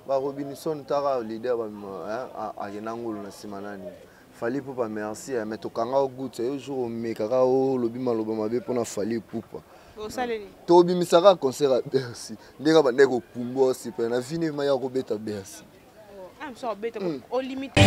Ba Robinson tara leader ba akenda ngulu na sima nani. Fally Ipupa merci hein, mais tokanga yo goutte yo jour omekaka olobi maloba mabe mpona Fally Ipupa. Osaleli. Tobimisaka concert ya Bercy ndenge bandaki kopumbwa osepela na vini maya kobeta Bercy. Oh, ah, mosusu akobeta olimite.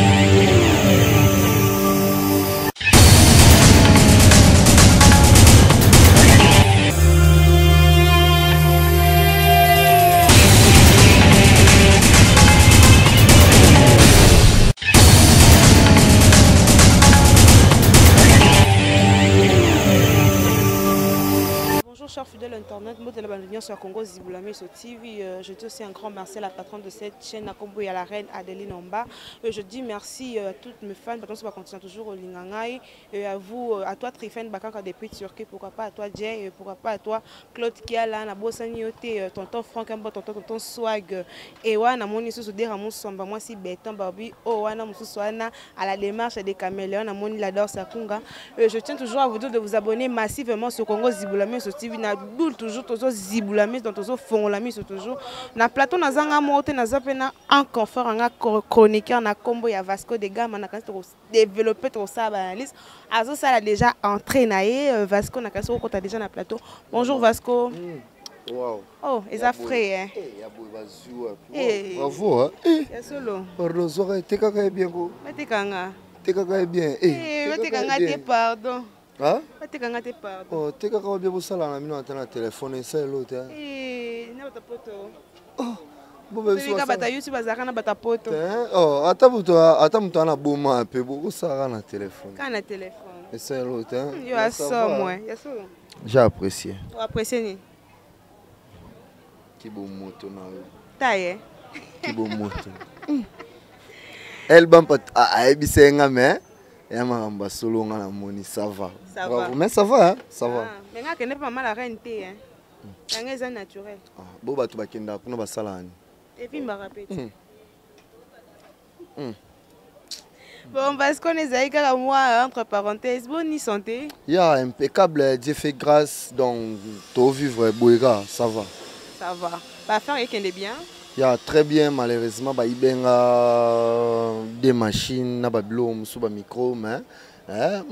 Bonjour chers fidèles internautes, mbote na bando nyonso ya Congo Zibula Miso TV. Je dis aussi un grand merci à la patronne de cette chaîne, na kombo ya la reine Adeline Omba. Je dis merci à toutes mes fans, parce qu'on continue toujours au Lingangai. Et à vous, à toi Trifen Bakanka depuis Turquie, pourquoi pas à toi Jay, et pourquoi pas à toi Claude Kiala, na bosani yo te, tonton Franck Mbo, tonton Swag. Et wana moni susu dera musomba moi si béton babi oh wana mususu wana à la démarche des caméléons na moni la danse akunga. Je tiens toujours à vous dire de vous abonner massivement sur Congo Zibula Miso TV na boule toujours tozo Zibula Miso donc tozo fongola miso toujours na plateau na zanga mote na zapena en confort nga chroniqueur na combo ya Vasco de Gama na kanisi toko développer toko sala ba analyse azo sala déjà entrée na ye Vasco na kanisi okota déjà na plateau. Bonjour Vasco. Wow. Oh, eza frais hein. Eh, ya boye bazwi wapi? Eh. Wow, bravo hein. Eh. Ya solo. Pardon, zwaka etekaka ye bien ko. Batekanga. Tekaka ye bien. Eh, Eh, batekanga te pardon. Hein? Batekanga te pardon. Oh, tekaka ye bien bosala na bino ata na telefone esalelo te. Eh, na bato poto. Oh. Bo ba biso Toyebi kaka basala. bato ya YouTube bazalaka na bato ya poto. Te, oh, ata moto ata moto ana boma pe bokosalaka na telefone. Kaka na telefone. Esalelo te. Yo Mais ça va. asomwe. Ya solo. J'ai apprécié. O apprécié nini? Kibomoto na yo. Taye. Kibomoto. Elle bampa ayebisa ye nga mais ya makambo ya solo nga namoni ça va. Ça Bravo. va. Mais ça va, hein? Ça va. Ah, mais nga akende mpe mama la reine te hein. Yango eza naturel. Ah, bo bato bakendaka kuna basalaka nini? Evimbaka pe te. Bon, parce qu'on est allé kaka moi entre parenthèses, bonne santé. Ya impeccable, Dieu fait grâce donc to vivre boyeka, ça va. Ça va. Ba faire ekende bien. Ya très bien, malheureusement ba ibenga des machines na ba biloko mosusu ba micro mais eh,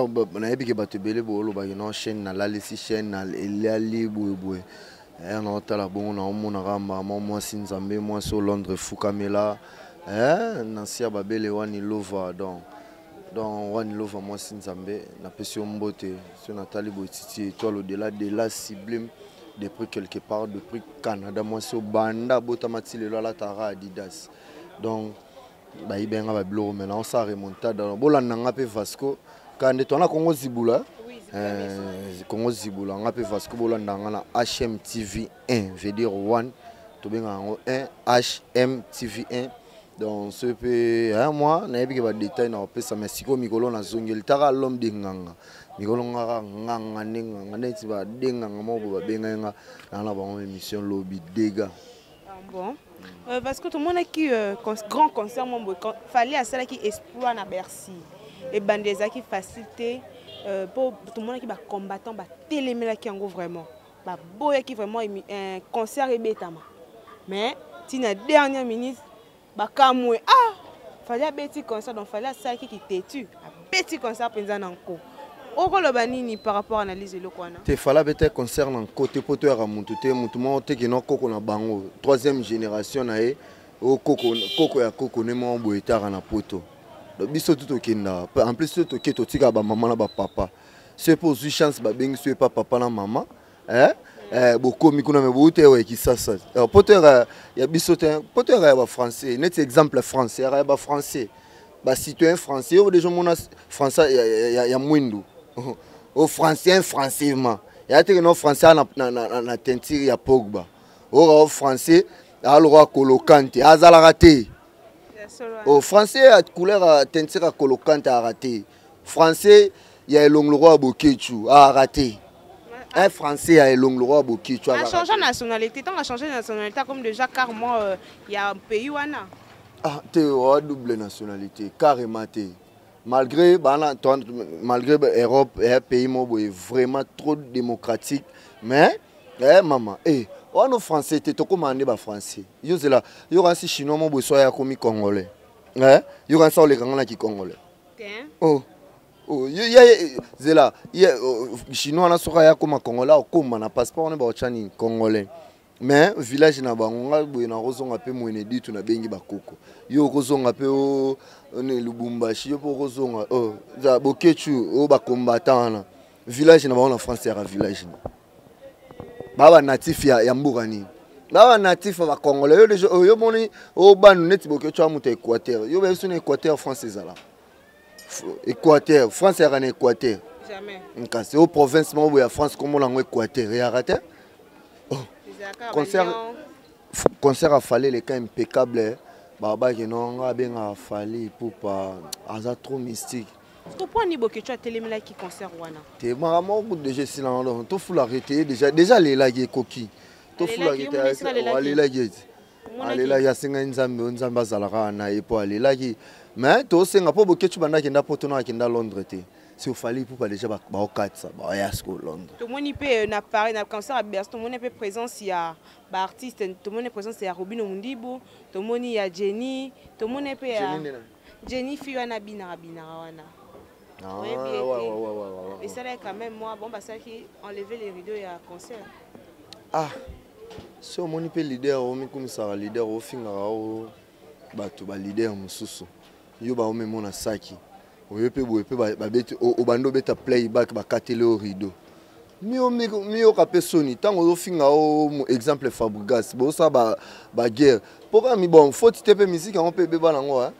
ba, nayebi ke bato ebele bolobaki non chaîne na lalisi chaîne na elali boye boye. Eh, na otala bongo na omonaka mama mwasi nzambe mwasi o Londres fukamela. Eh, Nancy ya babele wani lova donc wani lova mwasi nzambe napesi yo mbote so natali boye titi étoile au-delà de la sublime depuis quelque part depuis Canada mwasi obanda botama ti lelo alataka Adidas donc bayibenga ba biloko mais na osala remontada donc bolanda nga mpe Vasco kande twana Congo Zibula. Oui, Zibula Miso. Congo Zibula nga mpe Vasco bolanda nga na HMTV 1 veut dire 1 tobenga yango 1 HMTV 1 donc ce pe hein, moi nayebi ke ba détail na kopesa mais sikoyo mikolo nazongeli taka l'homme de nganga mikolo ngaka nganga nde nganga neti ba de nganga moko boye babengai nga na na bango émission lobi dégâts. Ah bon? Parce que tout le monde qui grand concert mon boy fallait à celle qui exploit na Bercy et bandeza qui facilité pour tout le monde qui ba combattant ba télémela qui en vraiment ba boya qui vraiment un concert et betama mais tina dernière minute ba kamwe ah fallait beti concert donc fallait à ça qui têtu a beti concert penza na nko okoloba nini par rapport à analyse eloko wana? Te fallait beti concert na côté poto ya mutu te mutu moko te ke no koko na bango troisième génération na ye o koko koko ya koko ne moko boye tara na poto donc biso tout tokenda en plus tout toke totika ba mama na ba papa c'est pour zui chance ba bengi so pa papa na mama hein bokomi kuna me boute wa Kisasa. Alors, poto ya ya biso te poto ya ba français net exemple français ya ba français ba citoyen français oyo déjà mona français ya mwindu au français françaisement ya te no français na teinture ya Pogba au français alors kolokante azalaka te au français ya couleur ya teinture ya kolokante a raté français ya elonglo roi Bokechu a raté un français ya elonglo roi Bokechu a changé nationalité tant a changé nationalité comme déjà carrément il y a un pays wana ah te wa double nationalité carrément te malgré bana toi malgré Europe un pays mo boye vraiment trop démocratique mais eh maman eh Wana français te, tokóma nde bafrançais. Yo zela, yo kasi chinois mo boye so aya komi congolais. Eh? Yo kasi olekanga na kicongolais. Oh. Oh, ye, zela ye, oh, chinois wana soki aya koma congolais, akóma na passeport wana baotya nini? Congolais. Mais village na bango, ngai boye nakozonga mpe mwene ditu, nabengi bakoko. Yo okozonga mpe o Lubumbashi, yo mpe okozonga, oh, za Bokechu oyo bakombata wana, village na bango na France yaka village na baa banatif ya mboka nini? Baa banatif ya bacongolais. Yo déjà yo moni oyo banu neti Bokechu ya moto ya Équateur. Yo bayebi so na Équateur France ezala? Équateur, France eyaka na Équateur? Kasi oyo province moko boye ya France, komona yango Équateur, eyaka te. Concert a Fally eleka impeccable. Babaki no nga abengaka Fally Ipupa aza trop mystique. Mpo ni Bokecu atelemelaki concert wana? Te, makambo moko déjà esilanga. Donc tofulaka ete déjà alelaki, ekoki. Tofulaka ete alelaki, ete alelaki, asengai Nzambe oyo Nzambe azalaka na ye mpo alelaki. Mais tosenga mpo Bokecu banda akenda Poto na akenda Londres te, si oFally Ipupa déjà baokatisa baoya sikoyo Londres. Tomoni mpe na Paris, na concert ya Bercy, tomoni mpe présence ya baartiste, tomoni présence ya Robino Mundibu, tomoni ya Jenny, tomoni mpe ya Jenny fi wana binaka binaka wana. Oyebi ete esalaki quand même moi bon, basalaki enlever les rideaux ya concert. Ah, so omoni mpe leader omikumisaka, leader ofingaka o bato baleader mosusu, yo baomemona saki oyo mpe boye mpe babeti, obandi obeta playback, bakateli o rideau. Miyoka mpe soni ntango ozofinga o exemple Fabrigas, bosala baguerre mpo kaka mi bon faute te. Mpe misiki yango mpe ebeba nango,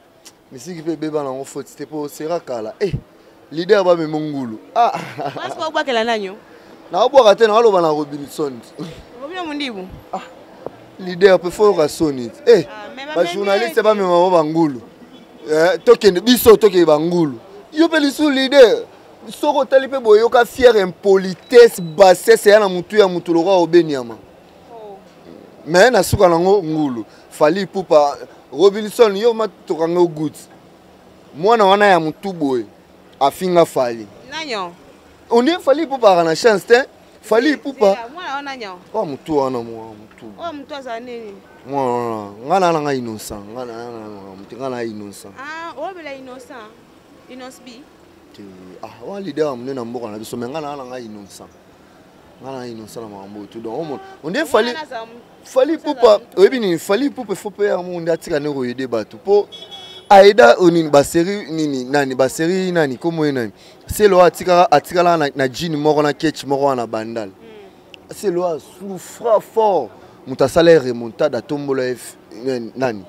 misiki mpe ebeba nango, faute te mpo sera kala e leader bamema ngulu. Obwakela nani? Naobwaka te, naoloba na Robinson. Robino Mundibu. Ah, leader mpe fo yoka soni te. Bajournaliste bamema bango bangulu, tokende biso tokende bangulu. Yo mpe lisusu leader, soki otali mpe boyoka fière, impolitesse, bassesse eya na motu ya motu lokola obeniama. Mais na suka nango ngulu Fally Ipupa. Robinson, yo ma tokanga ogut mwana wana ya motu boye afinga Fally. Nanyo? Ondie Fally Ipupa aka na chance te. Fally Ipupa oyo motu wana, mwa motu. Oyo motu azala nini? Mwana wana, nga na nanga innocent, nga na motu, nga na innocent. Oyobela innocent, Innoss'B? Ah, wa leader ya monene na mboka na biso, mais nga na nanga innocent, nga na innocent na makambo oyo. Donc omona ondie Fally, Fally Ipupa, oyebi nini? Fally Ipupa efo mpe yango nde atika nde koyede bato mpo aida nini, basérie nini, nani, basérie nani, kombo ye nani, selo atikala na jean moko na ketch moko wana bandal. Selo asouffra fort, moto asala ye remontade, atombola ye nani?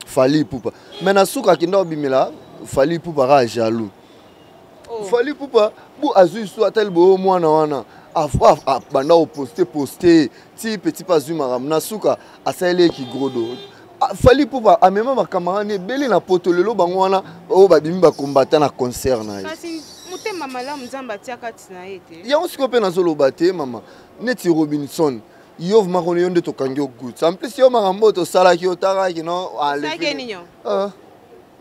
Fally Ipupa. Mais na suka akenda obimela Fally Ipupa kaka jaloux. Fally Ipupa bu azwi so atali boyo mwana wana banda oposte poste ti petit mpe azwi makambo na suka asaleli ye kigrodo. Fally Ipupa amema bacamarade ebele na Poto, lelo bango wana oyo babimi bakombata na concert na ye. Kasi motema malamu Nzambe atia kati na ye te. Yango sikoyo mpe nazoloba te, mama, neti Robinson, yo vraiment yo nde tokangi yo gut. En plus yo makambo oyo tosalaki, otakaki no.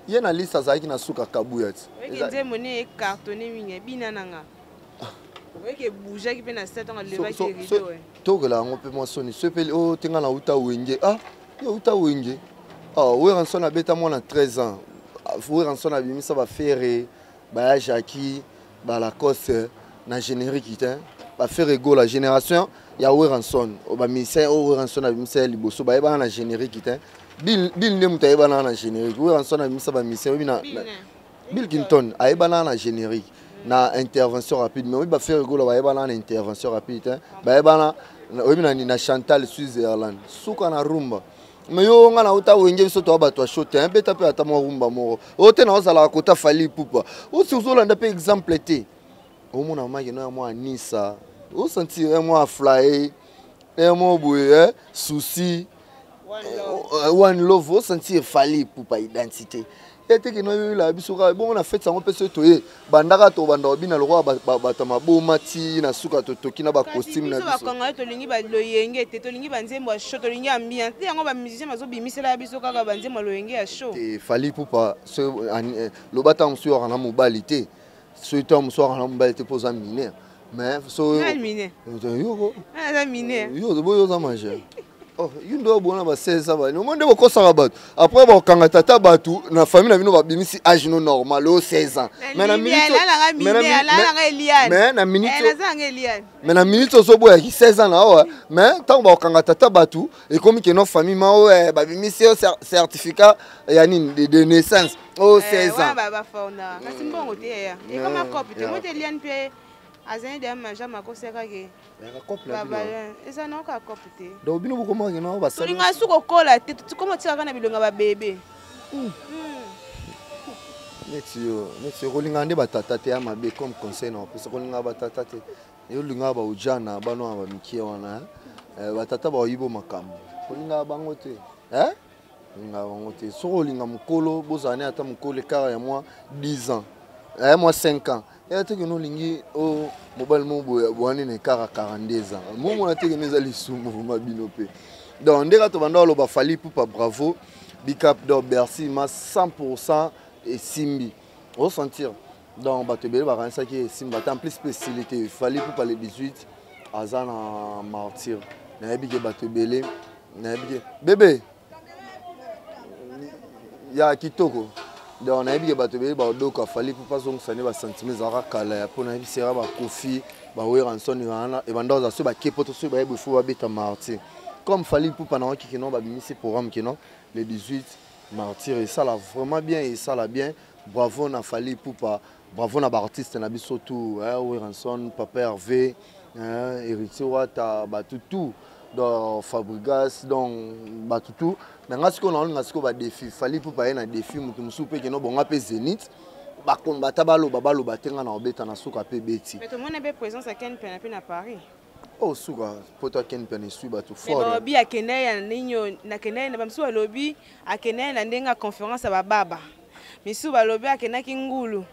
Ye na liste azalaki na suka kabuya ti. Oyeke nzembo ne ecartonne mingi, ebina nanga, oyeke ebougeaki mpe na se ntango alevaki rideau. Tokela yango mpe mwa soni so mpe oyo te. Nga na uta Wenge. Ah, yo uta Wenge. Ah, Werrason abeta mwana 13 ans. Werrason abimisa baFerre, baya Jacki, balacoste na générique te. BaFerre Gola, génération ya Werrason, bamusicien oyo Werrason abimisa ya liboso bayebana na générique te. Bill nde moto ayebana na générique. Werrason abimisa bamusicien, oyebi na Bill Clinton ayebana na générique na intervention rapide. Mais oyebi baFerre Gola bayebana na intervention rapide te, bayebana oyebi na na Chantal Switzerland, suka na rumba. Mais yo nga na uta Wenge, biso toya bato ya show te. Beta mpe ata mwa rumba moko oyo te na ozalaka kota Fally Ipupa osi ozolanda mpe exemple te. Omona maki no ya mwa anisa, osentir ya mwa fly ya mwa boye, souci one love, osentir Fally Ipupa identité ye te. Kino yoyela biso kaka bongo na fete yango mpe soki toye bandaka tobanda kobina lokola bato ya maboma ti na suka totoki na bacostume na biso. Bakanga yo, tolingi baloyenge te, tolingi banzembo ya show, tolingi ambiance te. Yango bamusicien bazobimisela biso kaka banzembo ya loyenge ya show. Te, Fally Ipupa loba ntango mosusu yoka na mobali te, soki ntango mosusu yoka na mobali te mpo oza mineur. Mais so yoko yo oza majeur. Oh, yo nde obona ba 16 ans bani omoni nde bokosaka bato après bakokanga tata bato na famille na bino babimisi age no normal oyo 16 ans mais na minute mais na minute ozoboyaki 16 ans na oyo mais ntango bakokanga tata bato ekomi keno famille ma oyo eh, babimisi yo certificat ya nini de naissance oyo 16 ans kasi mbongo te yaya ekoma cope te mote eliane mpe azali deya maja makosekaki eza na oka cope te donc bino bokomaki na basali tolinga su kokola te koma otikaka na bilonga babebe Neti yo, neti yo kolinga nde batata te ya mabe comme conseil na opesa kolinga batata te. Yo linga ba ujana bana ba mikie wana. Eh, batata ba oyibo makambo. Kolinga bango te. Eh? Kolinga bango te. Soko olinga mokolo bozala ne ata mokolo ekara ya mwa 10 ans. Eh, mwa 5 ans. Eh, te kino olingi o mobali mo boye bwani na ekara 42 ans. Momona te kino eza lisumu vraiment bino pe. Donc ndeka to banda oloba Fally Ipupa bravo. Big up donc Bercy ma 100% esimbi. O sentir. Donc bato ebele bakanisaki esimba te en plus mpe esili te Fally Ipupa le 18 aza na martyr. Nayebi ke bato ebele nayebi ke bebe ya kitoko donc nayebi ke bato ebele baodoka Fally Ipupa azongisa nde basentiment ezalaka kala ya mpo nayebi sera bakofi baweranson ebanda kozala soki bake poto soki bayebi fo babeta martyr comme Fally Ipupa na oki kino babimisi programme kino le 18 martyr esala vraiment bien esala bien bravo na Fally Ipupa bravo na baartiste na biso tout hein, Werrason Papa Hervé hein, Héritier Wata bato tout donc Fabregas donc bato tout na nga sikoyo naolinga sikoyo badéfi Fally Ipupa ye na défi moto mosusu mpe kino bonga mpe Zénith bakombata baloba baloba te nga na obeta na suka mpe beti mais tomoni mpe présence ya Ken Mpiana mpe na Paris. Oh suka poto ya Ken Mpiana esui bato fort. Balobi akende ya nini nakende na bamisusu balobi akende na ndenge ya conférence ya bababa misusu balobi akendaki ngulu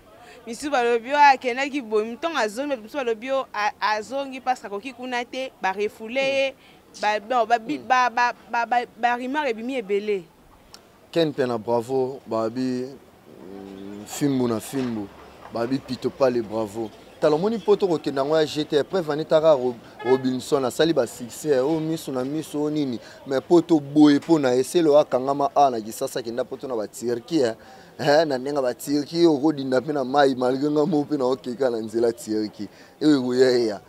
misusu balobi oyo akendaki boye ntongo azongi misusu balobi oyo azongi parce akoki kuna te barefule ye barumeur ebimi ebele. Ken Mpiana bravo babi fimbu na fimbu babi pito pale bravo tala omoni mpo tokokende yango ya gt après vanetaka Robinson asali basuccès oyo miso na miso oyo nini mais mpo toboye mpo na eselo akangama a na kisasa akenda mpo to na baturquie eh, na ndenge baturquie okodinda mpe na mai malgré nga mo mpe na okeka na nzela turquie oyo ekoyaya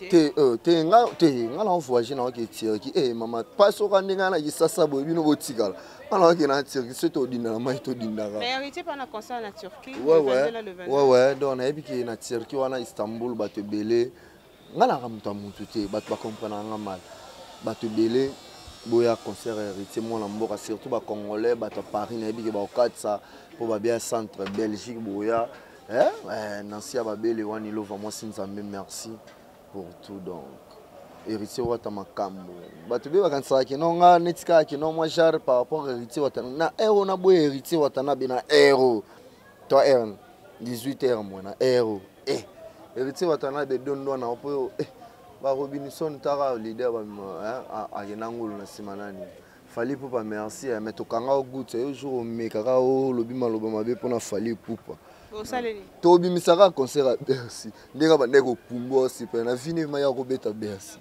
te te nga te nga na voyage na oke turquie eh mama pas soka ndenge na kisasa boye bino botikala nga na oke na turquie soki todinda na mai todindaka ouais ouais ouais ouais donc nayebi ke na turquie wana Istanbul bato ebele nga naka moto ya motu te bato bacomprendre nga mal bato ebele boya concert Héritier mwana mboka surtout bacongolais bato ya Paris nayebi ke bakokatisa mpo babia centre Belgique boya eh, eh, Nancy ya babele wani lova mwasi nzambe merci pour tout donc Héritier Wata makambo bato be bakanisaka kino nga neti kaka kino mwa genre par rapport Héritier Wata na ero na boye Héritier Wata na be na ero to r 18 heures mwa na ero eh Héritier Wata na be dondo na opo eh ba Robinson taka leader ba akenda ngulu na nsima nani Fally Ipupa merci mais tokanga o goutte yo jour omekaka olobi maloba mabe mpona Fally Ipupa tobimisaka concert ya Bercy ndenge bandaki kopumbwa osipe na vini maya kobeta Bercy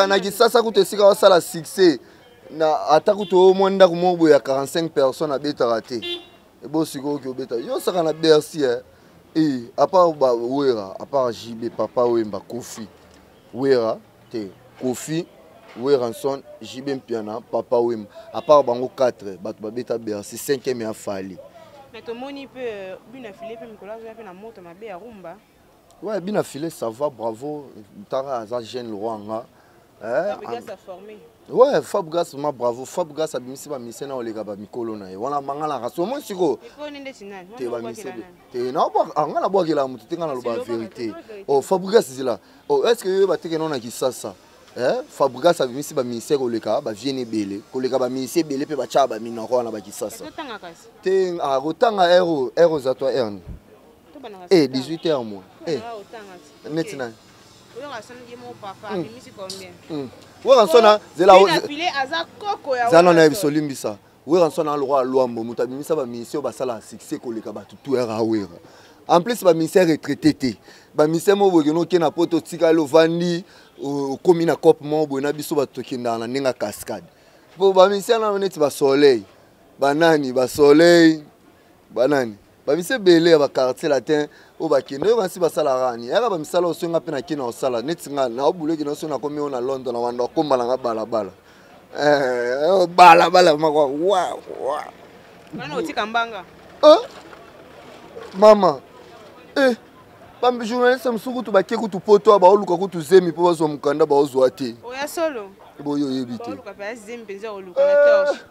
na kisasa kutu esika osala succès na ata kutu omwa ndako moko boye ya 45 personnes abetaka te ebo sikoyo oki obeta yo osaka na Bercy e à part Wera à part JB Papa Wemba Kofi Wera te Kofi Werrason JB Mpiana Papa Wemba à part bango 4 bato babeta Bercy 5e ya Fally. Mais tomoni mpe bina file mpe mikolo azoya mpe na moto mabe ya rumba. Ouais, bina file ça va bravo ntaka aza jeune roi nga Fabregas a formé. Ouais, Fabregas ma bravo. Fabregas abimisi ba mise na oleka ba mikolo na ye. Wana mangala raso moi siko. Te ba mise te na ba nga na bwakela mutu te nga na loba vérité. Oh Fabregas zila. Oh est-ce que yo ba teke non na kisasa? Eh, Fabregas abimisi ba mise koleka ba vienne ebele, koleka ba mise ebele pe ba cha ba minoko wana ba kisasa. Te a kotanga ero, ero za toi erne. Eh 18 h moi. Eh. Neti nani? Werrason zela nano ya biso limbisa Werrason na lokwa lwambo moto abimisa bamusicien oyo basala succès koleka bato tu ere awera. En plus bamusicien retraité te, bamusicien moko boye kende oke na poto, otikali ovandi, okomi na cope moko boye na biso bato tokendaka na ndenge ya cascade, po bamusicien nano neti basoleil, banani, basoleil, banani, bamisi ebele ya baquartier latin oyo bakende oyo basi basalaka nini, yaka bamisala oyo songa mpe nake na kosala neti nga naobuleki na so nakomi oyo na Londres na wanda okomba nanga balabala, eh, balabala moko wa wa. Wana otika mbanga. Eh? Mama, eh, bajournaliste mosusu kutu bake kutu poto, baoluka kutu zemi mpo bazwa mokanda, baozwa te. Oya solo. Boyo oyebi te. Baoluka mpe zemi mpenza, oluka na torche.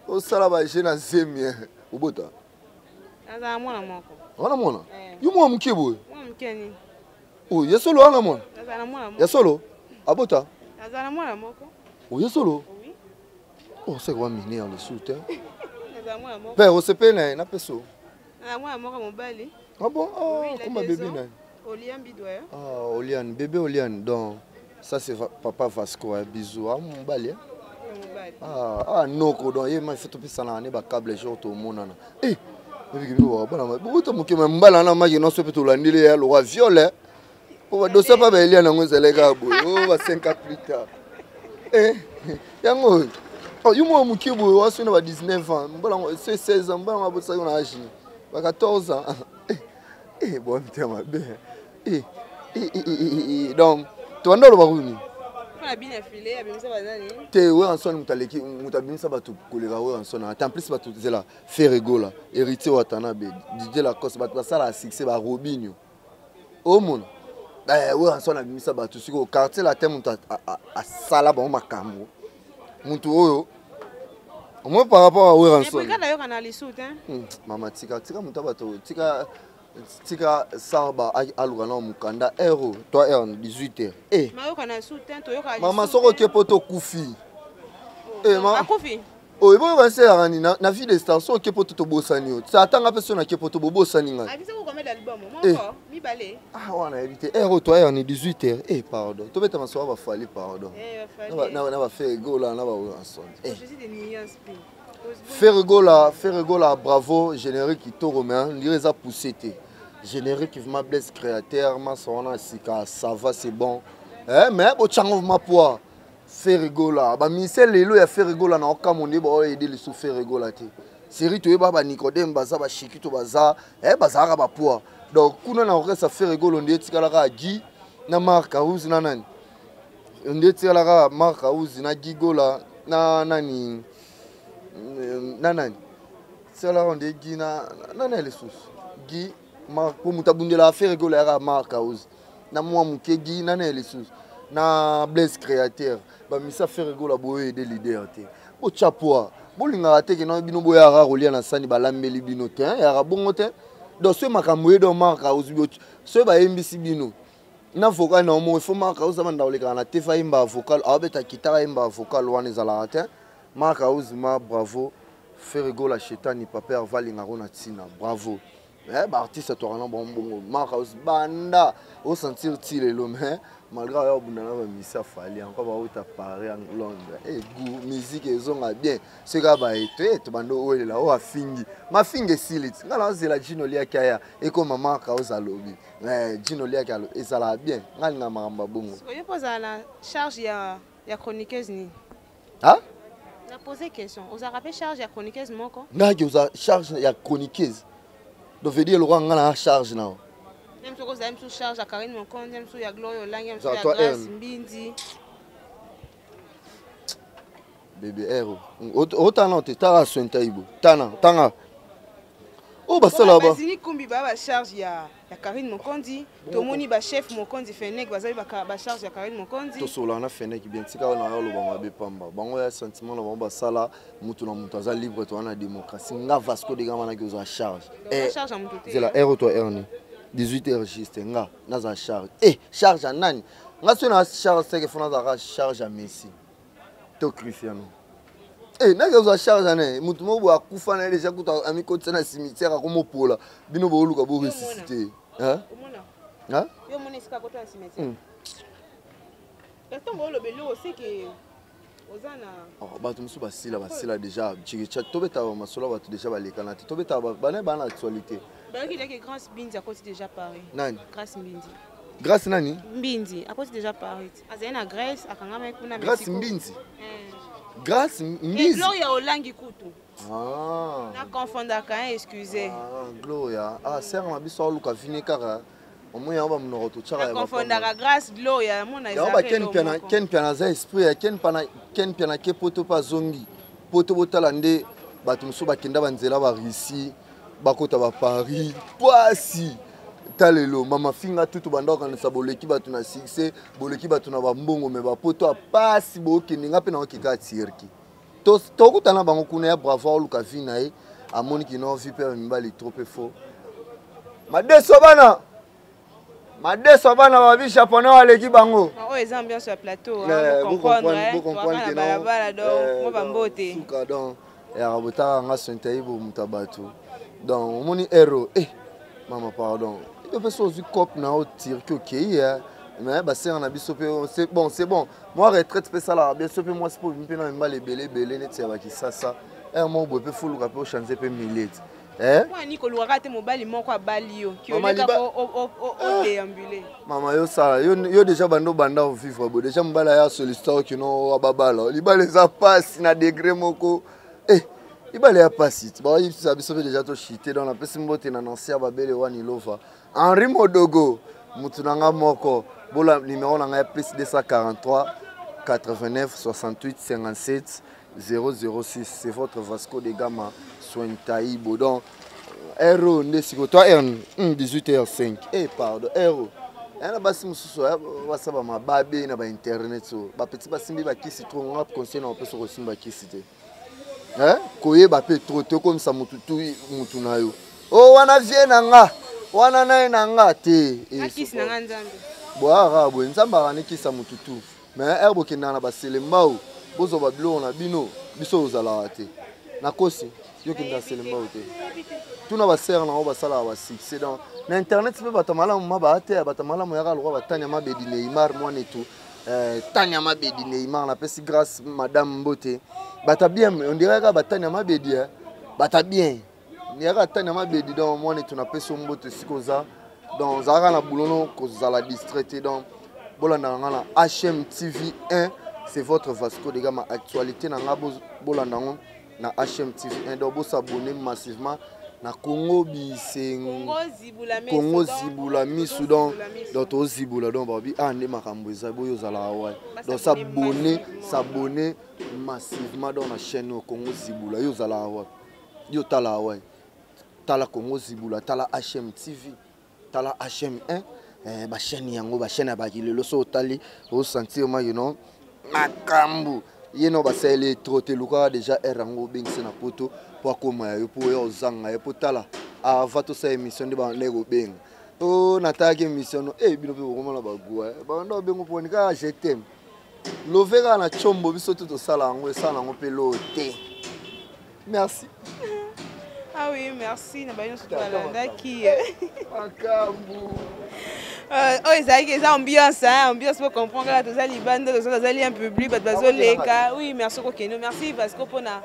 Osala baje na zemi, obota. Azala mwana moko. Wana mwana yo mwana moke boye? Mwana moke nini? Oyo ya solo, wana mwana. Azala mwana moko. Ya solo abota? Azala mwana moko. Oyo ya solo? Oui. Oh, seke wa mine ya lesu te. Azala mwana moko. Père osepeli na ye, napesa o. Azala mwana moko mobali. Ah bon? Ah, Oui, il a koma 2 bébé ans. na ye. Olian Bidouaya. Ah, Oliane, bébé Oliane. Donc ça c'est papa Vasco, hein, bisous. Ah, mobali, hein? Mobali. Ah, ah, noko, donc ye ma faut topesana ne bacable jour tomonana. Eh, ebiki bino bana bokota moke ma mbala wana maki nyonso mpe tolandeli ya lokwa viole po badosa mpa baelia nango ezalaki kaka boye o ba 5 ans plus tard. Eh, yango oyo. Oh, yo mwana moke boye waso na ba 19 ans, mbala yango se 16 ans, mbala yango abotisaki na age ba 14 ans. Eh, eh, bon, mitema mabe. Eh, eh, eh, eh, eh, donc tobanda oloba kuni. Mpona bina file abimisa banani? Te, Werrason moto aleki, moto abimisa bato koleka Werrason ate. En plus bato zela Ferre Gola, Héritier Watanabe, DJ Lacoste, bato basalaka succès, barobinio omona. Werrason abimisa bato sikoyo quartier latin, moto asala bango makambo, moto oyo omoi par rapport à Werrason. Brigade ayoka na lisu te. Mama, tika, tika moto ya bato, tika, tika sarba aluka na mokanda ero to heure 18 heures, eh. Mayoka na lisu te, toyoka. Mama, soki oke po tokufi. Eh, Akufi. Oyo boyo baselaka nini na vie de star, so oke po to tobosani yo sa atanga mpe so nake po to bobosani ngai. Abimisa ko combien d'album? Eh. Moko, mibale? Ah, wana yebi te. Heure oyo to heure ni 18 heures, eh, pardon, tobeta masolo bafali, pardon. Eh. Na baFerre Gola na baWerrason, eh. Je suis des nuances mpe. Ferre Gola, Ferre Gola, bravo, générique kitoko, mais on dirait eza poussé te. Générique vraiment Blaise créateur, masa wana sika, ça va, c'est bon. Eh, mais botyango vraiment poids. Ferre Gola, baministère lelo ya Ferre Gola na okambo nde baoyede lisusu Ferre Gola te. Série toyeba banicodème baza, bashikito baza, eh, bazalaka bapoids. Donc kuna na orchestre Ferre Gola nde etikalaka Guy na Mark House na nani, nde etikalaka Mark House na Guy Gola na nani, na nani, tikalaka nde Guy na nani lisusu, Guy, Mark, po moto abundelaka Ferre Gola yaka Mark House na mwa moke Guy na nani lisusu na Blaise créateur. Bamisa Ferre Gola boyo ede leader te, botya poids. Bolingaka te kena bino boyaka kolia na sani balambeli bino te, hein, yaka bongo te. Donc soki makambo ye, donc Mark House, soki bayembisi bino na vocal na omo, ifo Mark House abanda kolekaka na te, fa ayemba vocal, aobeta kitare, ayemba vocal wana ezalaka te. Mark House ma bravo. Ferre Gola shetani, papa Herve alingako na ntina, bravo. Eh, baartiste toka na bango bongo. Mark House banda osentir ti lelo, mais malgré oyo abunda na bamisi afali encore bauta Paris, Londres, e gu musique ezonga bien. Soki kaka baeto tobanda owelela oyo afingi mafinga esili ti ngai nazela Jino Liaki aya ekoma Mark House alobi. Eh, Jino Liaki ezalaka bien, ngai alinga makambo ya bongo. Yo mpo ozala na charge ya chroniqueuse nini? Ah? Na pose question, ozalaka mpe charge ya chroniqueuse moko? Ngaki oza charge ya chroniqueuse, donc veut dire lokwa ngai na charge nao. Ye mosuku ozali mosusu charge ya Karine Mokonzi, ye mosusu ya Gloria Olangi, ye mosusu Za ya toi, Grace Erne. Mbindi. Bébé ero otana te, tala swenta ibo tana tanga oyo basala ba Bazini Kumbi baa bacharge ya Karine Mokonzi. Tomoni bachef Mokonzi Fenek bazali bacharge ya Karine Mokonzi. Tosolaka na Fenek bien, tika wana ya oloba mabe pamba bango ya sentiment na bango basala. Mutu na mutu aza libre, toza na démocratie. Nga Vasco de Gama naki ozwa charge. Donc, charge ya moto te. Zela, heure to heure ni 18 heures juste, nga naza charge, eh, charge ya nani? Nga soki na charge seke fo nazalaka charge ya Messi to Cristiano. Eh, naki ozwa charge ya nani? Mutu moko boye akufa na ye déjà, kutu amikotisa na cimetière, akomopola, bino booluka boressuscité. Hein? Omona? Hein? Yo omona esika akota na cimetière? Mm. Kasi ntango oloba eloko, seke Toza na Oh, bato mosusu basila, basila déjà. Chikicha, tobetaka masolo ya bato déjà balekana te. Tobetaka bana bana actualité. Bayoki deke Grâce Mbindi akoti déjà Paris. Nani? Grâce Mbindi. Grâce nani? Mbindi akoti déjà Paris. Azali na Grèce, akangamaki kuna. Grâce Mexico. Mbinzi. Eh. Grâce Eh, Mbizi. Gloria Olangi kutu. Ah. Na confondaka, hein, excusez. Ah, Gloria, ah, sere na biso aoluka vini kaka omoi yango bamonoko totyaka Na ya confondaka Grâce Gloria, mona. Yango ba Ken Piana. Ken Piana aza esprit ya Ken Piana. Ken Piana ke poto mpe azongi poto. Botala nde bato mosusu bakenda banzela ba Russie, bakota ba Paris, pasi. Ta lelo mama finga tutu banda kokanisa boleki bato na succès, boleki bato na bambongo, me bapoto ya pasi bookende. Nga mpe naokeka ya Turki, tokutana bango kuna ya bravo. Aoluka vi na ye, amoni kino vi mpe ya mibali trop mpe faux. Madeso bana, madeso bana babi Japonais aleki bango. Oyo eza ambiance ya plateau. Eh, comprendre bocomprendre na balabala, donc mo bambote. Suka, donc eyaka botaka nga Sointaibo, moto ya bato. Donc omoni ero, eh mama, pardon, yo mpe so ozwi cope na yo Turki, okei ya mais basenga na biso mpe c'est bon, c'est bon. Mwa retraite mpe esalaka bien so mpe mwasi mpo obi mpe na mibali ebele ebele neti ya bakisasa ere moko boye mpe foluka mpe ochange mpe milieu te. Eh? Mwana kolukaka te, mobali moko abali yo. Mama, kioleka odéambule. Mama, yo sala yo, yo déjà banda obanda ovivre boye déjà, mobali aya sollicita okino ababala. Libala eza pasi na degré moko, eh, libala ya pasi ti bayebisa biso mpe déjà toshite. Donc napesi mbote na Nansi ya Babele wani lova Henri Modogo, mutu na nga moko. Bola numéro na ngai ya plus 243 89 68 57 006. C'est votre Vasco de Gama Sointaibo. Donc ero nde sikoyo toi r 18h05. Eh pardon, ero aya na basi mosusu basala mababe na bainternet oyo, bapeti basimbi bakisi trop. Nga conseil na bapesa, kosimba kisi te. Eh? Koyeba mpe trop te, okomisa mutu tu mutu na yo o wana vie na nga wana na ye na nga te. Eh, akisi na nga Nzambe. Boyaka boye, Nzambe akanikisa mutu tu, mais ere bokendaka na baselembao, bozwa babiloko na bino. Biso ozalaka te, nakosi? Yo kenda selembao te, tuna basere nango basalaka basuccès. Donc na internet mpe bato malamu ma baa te, bato malamu yaka lokwa batania Mabedi Neymar mwana etu. Eh, Tania Mabedi Neymar, napesi Grâce madame mbote. Bato bien, on dirait kaka batania Mabedi, eh. Bato bien yaka Tania Mabedi. Donc mwana etu, napesi yo mbote esika oza. Donc ozalaka na bulono, kozala distrait te. Donc bolandaka nga na HM TV 1, c'est votre Vasco de Gama. Actualité na nga, bolanda yango na HM TV 1. Donc bosabonne massivement na Congo Bisengo, Congo Zibula Misu. Donc tozibula, donc babi ah nde makambo eza boyo ozalaka wapi. Donc s'abonner, s'abonner massivement donc na chaîne oyo Congo Zibula. Yo ozalaka wapi? Yo talaka wapi? Tala Congo Zibula, tala HM TV, tala HM1. Eh, bachaîne yango, bachaîne ya baki lelo so otali, osentir maki no makambo ye no basaleli trop te. Lukaka déjà aire yango, obengisi na poto mpo akóma ya yo, mpo oya ozanga ye, mpo tala ava tosala émission nde banda kobenga o natalaki émission no e bino mpe bokomona bagua banda kobenga mponi kaka je t'aime love kaka na tshombo. Biso te tosala yango, esala yango mpe loo te. Merci. Ah oui, merci na bayo nyonso balandaki. Makambo. Oyo ezalaki eza ambiance, hein, ambiance po comprendre kaka toza libanda, tozali un public, bato bazoleka. Oui, merci kokende. Merci Vasco mpona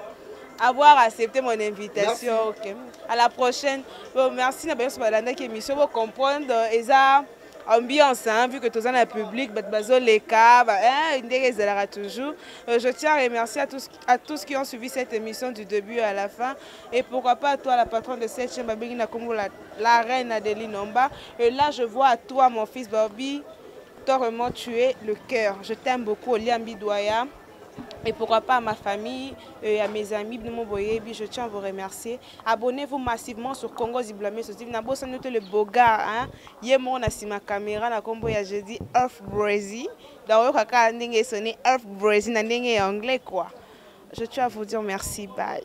avoir accepté mon invitation. Ok, à la prochaine. Bon, merci na bayo nyonso balandaki émission. Bocomprendre eza ambiance, hein, vu que toza na public, bato bazoleka, hein, ndenge ezalaka toujours. Je tiens à remercier à tous qui ont suivi cette émission du début à la fin et pourquoi pas à toi, la patronne de cette chaîne, babengi na kombo la reine Adeline Omba. Et là je vois à toi, mon fils Bobby, toi vraiment tu es le cœur, je t'aime beaucoup. Oliambi Doya, et pourquoi pas à ma famille et à mes amis bino boyebi, je tiens à vous remercier. Abonnez-vous massivement sur Congo Zibula Miso TV. Nabosani te le bogar, hein, ye moko na nsima caméra na kombo ya jeudi Earth Brésil. Donc oyo kaka ndenge esoni Earth Brésil na ndenge ya anglais quoi. Je tiens à vous dire merci, bye.